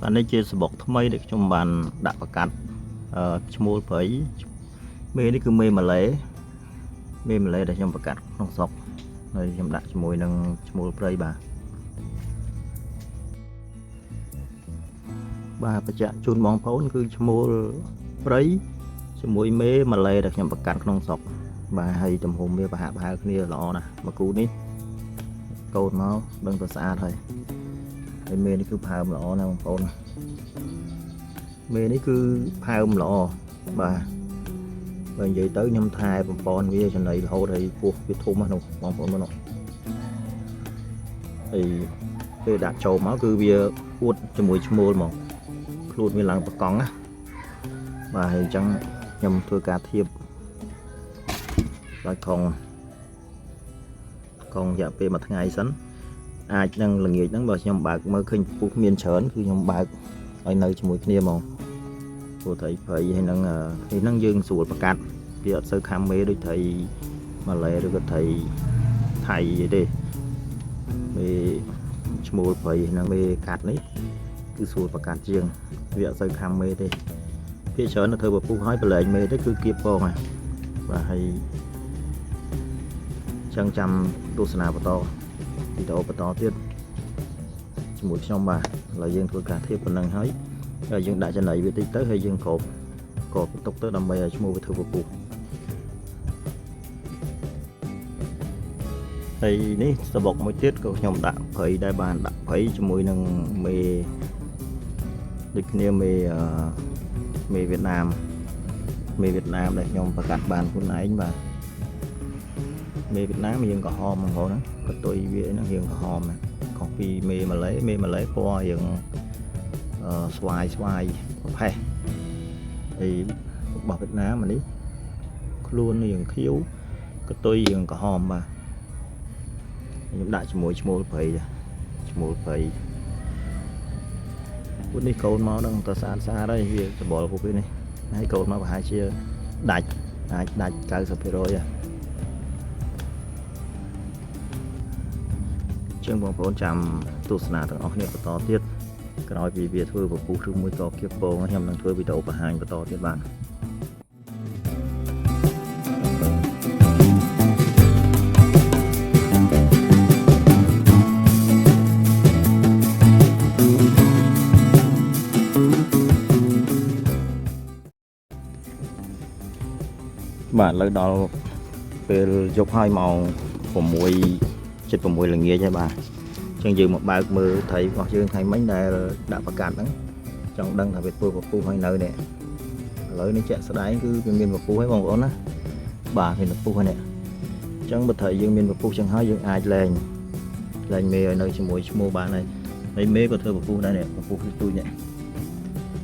បាទនេះជាសំបុកថ្មីដែលខ្ញុំបានដាក់ប្រកាត់អឺឈ្មោលព្រៃមេនេះគឺមេម៉ាឡេមេម៉ាឡេដែលខ្ញុំប្រកាត់ក្នុងស្រុកហើយខ្ញុំដាក់ជាមួយនឹងឈ្មោលព្រៃបាទបាទបញ្ជាក់ជូនបងប្អូនគឺឈ្មោលព្រៃជាមួយមេម៉ាឡេដែលខ្ញុំប្រកាត់ក្នុងស្រុកបាទហើយទំហំវាប្រហាក់ប្រហែលគ្នាល្អណាស់មួយគូនេះកូនមកដឹងតែស្អាតហើយហើយមេនេះគឺផើមល្អណាស់បងប្អូន មេនេះគឺផើមល្អបាទបើនិយាយទៅខ្ញុំថែបំពន់វាចំណីរហូតហើយពោះវាធំណាស់នោះបងប្អូនមើលនោះហើយពេលដាក់ចូលមកគឺវាអួតជាមួយឈ្មោលមកខ្លួនវាឡើងបកង់ណាបាទហើយអញ្ចឹងខ្ញុំធ្វើការធៀបដោយកងកងរយៈពេលមួយថ្ងៃសិនអាចនឹងល្ងាចហ្នឹងបើខ្ញុំបើកមើលឃើញពុះមានច្រើនគឺខ្ញុំបើកឲ្យនៅជាមួយគ្នាហ្មង ព្រោះត្រីព្រៃហើយនឹងនេះហ្នឹងយើងស្រួលប្រកាត់វាអត់សូវខាំមេដូចត្រីម៉ាឡេឬក៏ត្រីថៃអីទេមេឈ្មោលព្រៃហ្នឹងមេកាត់នេះគឺស្រួលប្រកាត់ជាងវាអត់សូវខាំមេទេភាគច្រើនទៅធ្វើពពុះហើយប្រឡែងមេទៅគឺគៀបពងហ่ะបាទហើយចឹងចាំទស្សនាបន្តវីដេអូបន្តទៀតជាមួយខ្ញុំបាទឥឡូវយើងធ្វើការធៀបប៉ុណ្ណឹងហើយហើយយើងដាក់ចំណីវាតិចទៅហើយយើងគ្របគ្របបន្ទុកទៅដើម្បីឲ្យឈ្មោះវាធ្វើពពុះហើយនេះសបុកមួយទៀតក៏ខ្ញុំដាក់ព្រៃដែរបានដាក់ព្រៃជាមួយនឹងមេដូចគ្នាមេអឺមេវៀតណាមមេវៀតណាមដែលខ្ញុំប្រកាសបានខ្លួនឯងបាទមេវៀតណាមរៀងក្រហមបងប្អូនណាកតុយវាហ្នឹងរៀងក្រហមណាខុសពីមេម៉ាឡេមេម៉ាឡេពណ៌រៀងអឺស្វាយស្វាយប្រផេះហើយរបស់វៀតណាមអានេះខ្លួនរៀងខៀវកតុយរៀងក្រហមបាទខ្ញុំដាក់ជាមួយឈ្មោលព្រៃឈ្មោលព្រៃពួកនេះកូនមកហ្នឹងតស្អាតស្អាតហើយវាសបល់ពួកវានេះហើយកូនមកប្រហែលជាដាច់អាចដាច់90%ហ៎ជាងបងប្អូនចាំទស្សនាទាំងអស់គ្នាបន្តទៀតក្រោយពីវាធ្វើពពុះឬមួយក៏គៀបពងខ្ញុំនឹងធ្វើវីដេអូបង្ហាញបន្តទៀតបាទបាទឥឡូវដល់ពេលយប់ហើយម៉ោង6 7 6ល្ងាចហើយបាទអញ្ចឹងយើងមកបើកមើលត្រីរបស់យើងថ្ងៃមិញដែលដាក់ប្រកាសហ្នឹងចង់ដឹងថាវាធ្វើពពុះហើយនៅនេះឥឡូវនេះជាក់ស្ដែងគឺវាមានពពុះហើយបងប្អូនណាបាទមានពពុះហើយនេះអញ្ចឹងបើត្រីយើងមានពពុះចឹងហើយយើងអាចលែងលែងមេឲ្យនៅជាមួយឈ្មោះបានហើយហើយមេក៏ធ្វើពពុះដែរនេះពពុះទូចនេះ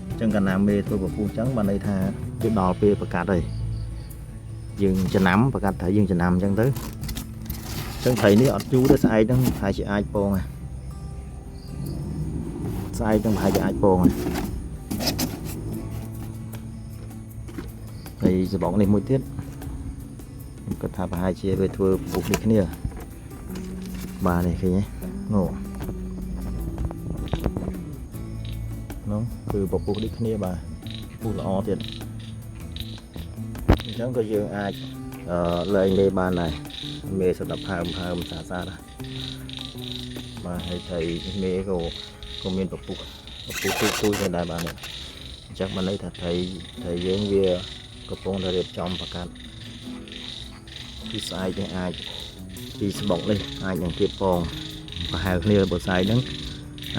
អញ្ចឹងកាលណាមេធ្វើពពុះអញ្ចឹងបានន័យថាវាដល់ពេលប្រកាសហើយយើងចំណាំប្រកាសត្រីយើងចំណាំអញ្ចឹងទៅអញ្ចឹងត្រីនេះអត់យូរទេស្អែកហ្នឹងប្រហែលជាអាចពងហើយស្អែកហ្នឹងប្រហែលជាអាចពងហើយហើយសបងនេះមួយទៀតខ្ញុំគិតថាប្រហែលជាវាធ្វើពពុះនេះគ្នាបាទនេះឃើញទេនោះនោះគឺពពុះដូចគ្នាបាទពពុះល្អទៀតអញ្ចឹងក៏យើងអាចអឺលែងមេបានដែរមេសត្វតែផើមផើមស្អាតស្អាតណាបាទហើយត្រីមេក៏ក៏មានពពុះពពុះទូចទូចដែរបាទនេះអញ្ចឹងបានន័យថាត្រីត្រីយើងវាកំពុងតែរៀបចំប្រកាសគឺស្អែកនេះអាចពីស្បុកនេះអាចនឹងគៀបពងប្រហែលគ្នាបើស្អែកហ្នឹង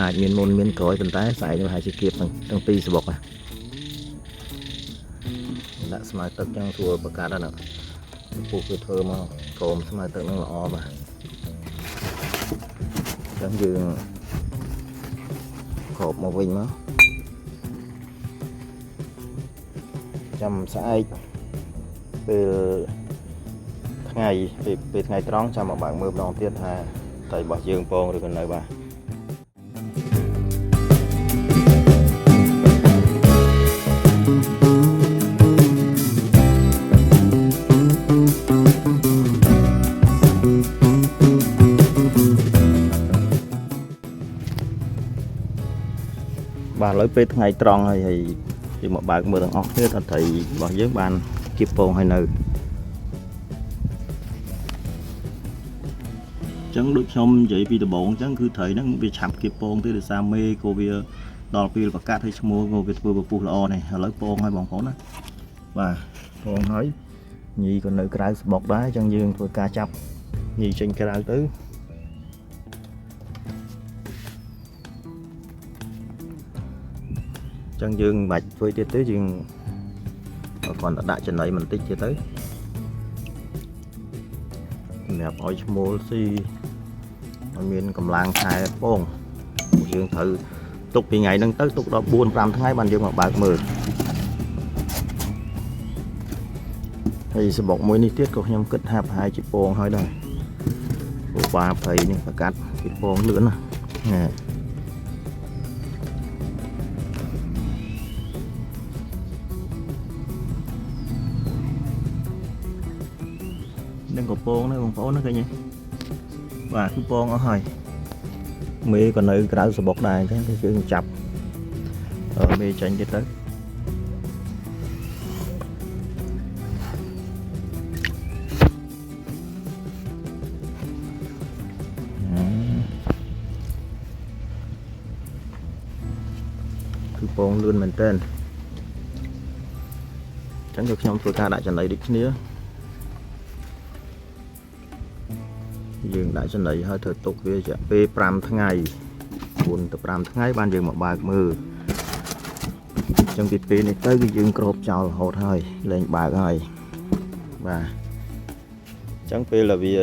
អាចមានមុនមានក្រោយប៉ុន្តែស្អែកនេះប្រហែលជាគៀបទាំងទាំងពីរស្បុកណាដាក់ស្មៅទឹកចឹងស្រួលប្រកាសហ្នឹងពពុះវាធ្វើមកក្រោមស្មៅទឹកហ្នឹងល្អបាទអញ្ចឹងយើងគ្របមកវិញមកចាំស្អែកពេលថ្ងៃពេលពេលថ្ងៃត្រង់ចាំមកបើកមើលម្ដងទៀតថាត្រីរបស់យើងពងឬក៏នៅបាទ បាទឥឡូវពេលថ្ងៃត្រង់ហើយហើយយើងមកបើកមើលទាំងអស់គ្នាថាត្រីរបស់យើងបានគៀបពងហើយនៅចឹងដូចខ្ញុំនិយាយពីដំបូងចឹងគឺត្រីហ្នឹងវាឆាប់គៀបពងទេដោយសារមេក៏វាដល់ពេលប្រកាសឲ្យឈ្មោះក៏វាធ្វើពពុះល្អនេះឥឡូវពងហើយបងប្អូនណាបាទពងហើយញីក៏នៅក្រៅស្បុកដែរចឹងយើងធ្វើការចាប់ញីចេញក្រៅទៅចឹងយើងមិនបាច់ធ្វើទៀតទេយើងគ្រាន់តែដាក់ចំណីបន្តិចទៀតទៅសម្រាប់ឲ្យឈ្មោលស៊ីឲ្យមានកម្លាំងខែពងយើងត្រូវទុកពីថ្ងៃហ្នឹងទៅទុកដល់4 5ថ្ងៃបានយើងមកបើកមើលហើយសបុកមួយនេះទៀតក៏ខ្ញុំគិតថាប្រហែលជាពងហើយដែរព្រោះបាព្រៃនេះប្រកាសពីពងលឿនណាស់នេះនឹងក៏ពងដែរបងប្អូនណាឃើញទេបាទគឺពងអស់ហើយមេក៏នៅក្រៅសបុកដែរអញ្ចឹងគឺយើងចាប់មេចេញទៀតទៅគឺពងលឿនមែនតើអញ្ចឹងគឺខ្ញុំធ្វើការដាក់ចំណីដូចគ្នាយើងដាក់ចំណីហើយធ្វើទុកវារយៈពេល5ថ្ងៃ4ទៅ5ថ្ងៃបានយើងមកបើកមើលអញ្ចឹងពីពេលនេះទៅគឺយើងគ្របចោលរហូតហើយលែងបើកហើយបាទអញ្ចឹងពេលដែលវា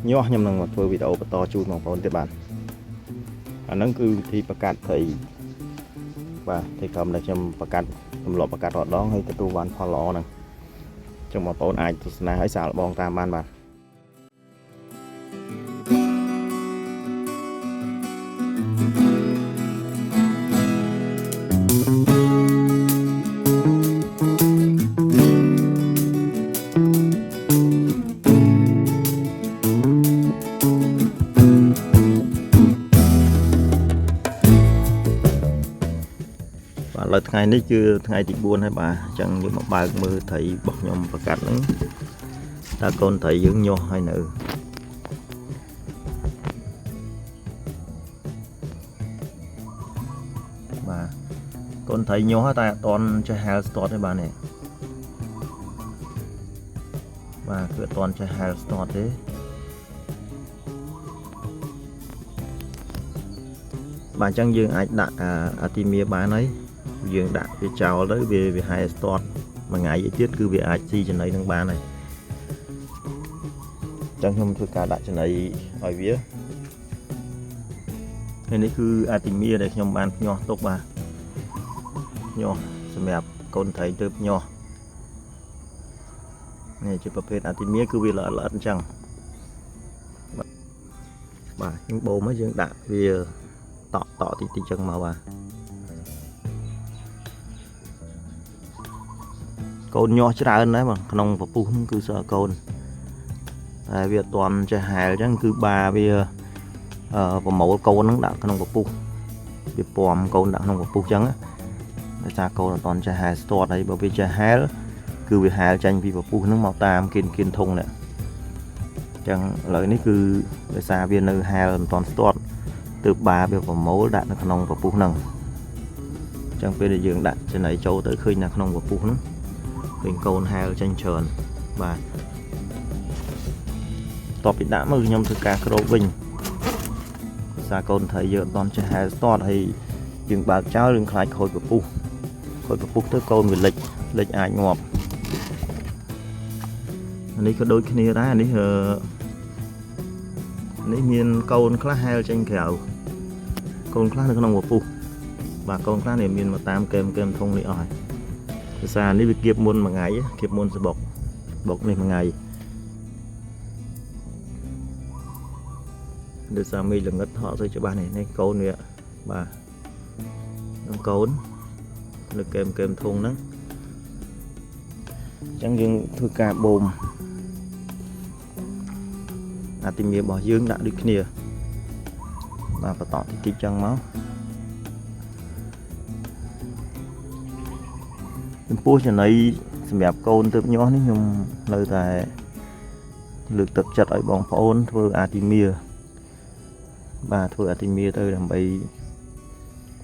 ញាស់ខ្ញុំនឹងមកធ្វើវីដេអូបន្តជូនបងប្អូនទៀតបាទអាហ្នឹងគឺវិធីប្រកាសត្រីបាទទីក្រុមដែលខ្ញុំប្រកាសទម្លាប់ប្រកាសរាល់ដងហើយទទួលបានផលល្អហ្នឹងអញ្ចឹងបងប្អូនអាចទស្សនាហើយសាកល្បងតាមបានបាទបាទឥឡូវថ្ងៃនេះគឺថ្ងៃទី4ហើយបាទអញ្ចឹងយើងមកបើកមើលត្រីរបស់ខ្ញុំប្រកាសហ្នឹងតើកូនត្រីយើងញាស់ហើយនៅបាទកូនត្រីញាស់តែអត់តន់ចេះហែលស្ទាត់ទេបាទនេះបាទគឺអត់តន់ចេះហែលស្ទាត់ទេបាទអញ្ចឹងយើងអាចដាក់អាទីមៀបានហើយយើងដាក់វាចោលទៅវាហែលស្ទាត់មួយថ្ងៃទៀតគឺវាអាចស៊ីចំណីនឹងបានហើយអញ្ចឹងខ្ញុំធ្វើការដាក់ចំណីឲ្យវាហើយនេះគឺអាទីមៀដែលខ្ញុំបានភ្ញាស់ទុកបាទភ្ញាស់សម្រាប់កូនត្រីទើបញាស់នេះជាប្រភេទអាទីមៀគឺវាល្អិតល្អិតអញ្ចឹងបាទខ្ញុំបូមហើយយើងដាក់វាតក់តក់តិចតិចអញ្ចឹងមកបាទកូនញាស់ច្រើនដែរបាទក្នុងពពុះហ្នឹងគឺសើកូនតែវាអត់ទាន់ចេះហែលអញ្ចឹងគឺបាវាប្រមូលកូនហ្នឹងដាក់ក្នុងពពុះវាពំកូនដាក់ក្នុងពពុះអញ្ចឹងដោយសារកូនអត់ទាន់ចេះហែលស្ទាត់ហើយបើវាចេះហែលគឺវាហែលចេញពីពពុះហ្នឹងមកតាមគៀនធុងនេះអញ្ចឹងឥឡូវនេះគឺដោយសារវានៅហែលមិនទាន់ស្ទាត់ទើបបាវាប្រមូលដាក់នៅក្នុងពពុះហ្នឹងអញ្ចឹងពេលដែលយើងដាក់ចំណីចូលទៅឃើញនៅក្នុងពពុះហ្នឹងឃើញកូនហែលចេញច្រើនបាទតបពីដាក់មកខ្ញុំធ្វើការគ្របវិញភាសាកូនត្រីយើងអត់ទាន់ចេះហែលស្ទាត់ហើយយើងបើកចោលយើងខ្លាចខូចពពុះខូចពពុះទៅកូនវាលិចលិចអាចងាប់អានេះក៏ដូចគ្នាដែរអានេះនេះមានកូនខ្លះហែលចេញក្រៅកូនខ្លះនៅក្នុងពពុះបាទកូនខ្លះនេះមានមកតាមកែមធុងនេះអស់ហើយភាសានេះវាគៀបមុនមួយថ្ងៃគៀបមុនសបុកបុកនេះមួយថ្ងៃដោយសារមេឃល្ងិតថក់ទៅច្បាស់នេះនេះកូនវាបាទនឹងកូននៅកែមធុងហ្នឹងអញ្ចឹងយើងធ្វើការបូមអាទីមៀរបស់យើងដាក់ដូចគ្នាបាទបន្តតិចតិចចឹងមក ចំពោះចំណីសម្រាប់កូនទើបញាស់នេះខ្ញុំនៅតែលើកទឹកចិត្តឲ្យបងប្អូនធ្វើ artemia បាទធ្វើ artemia ទៅដើម្បី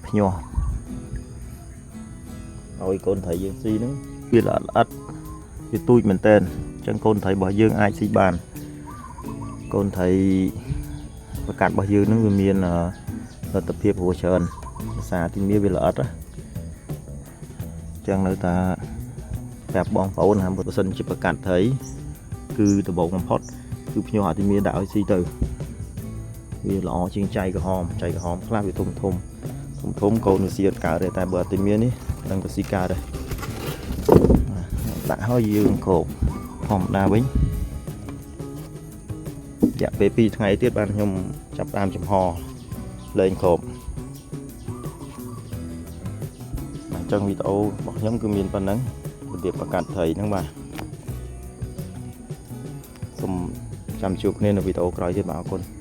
ភ្ញាស់ឲ្យកូនត្រីយើងស៊ីហ្នឹងវាល្អិតល្អិតវាទូចមែនតើអញ្ចឹងកូនត្រីរបស់យើងអាចស៊ីបានកូនត្រីប្រកាត់របស់យើងហ្នឹងវាមានលទ្ធភាពរស់ច្រើនភាសា artemia វាល្អិតណាអញ្ចឹងនៅតែប្រាប់បងប្អូនថាបើសិនជាប្រកាត់ត្រីគឺដំបូងបំផុតគឺភ្ញាស់ artemia ដាក់ឲ្យស៊ីទៅវាល្អជាងចៃក្រហមចៃក្រហមខ្លះវាធំធំធំធំកូនវាស៊ីអត់កើតទេតែបើ artemia នេះនឹងក៏ស៊ីកើតដែរដាក់ហើយយើងគ្របធម្មតាវិញរយៈពេល2ថ្ងៃទៀតបានខ្ញុំចាប់តាមចំហលែងគ្របអញ្ចឹងវីដេអូរបស់ខ្ញុំគឺមានប៉ុណ្ណឹងរបៀបប្រកាត់ត្រីហ្នឹងបាទសូមចាំជួបគ្នានៅវីដេអូក្រោយទៀតបាទអរគុណ។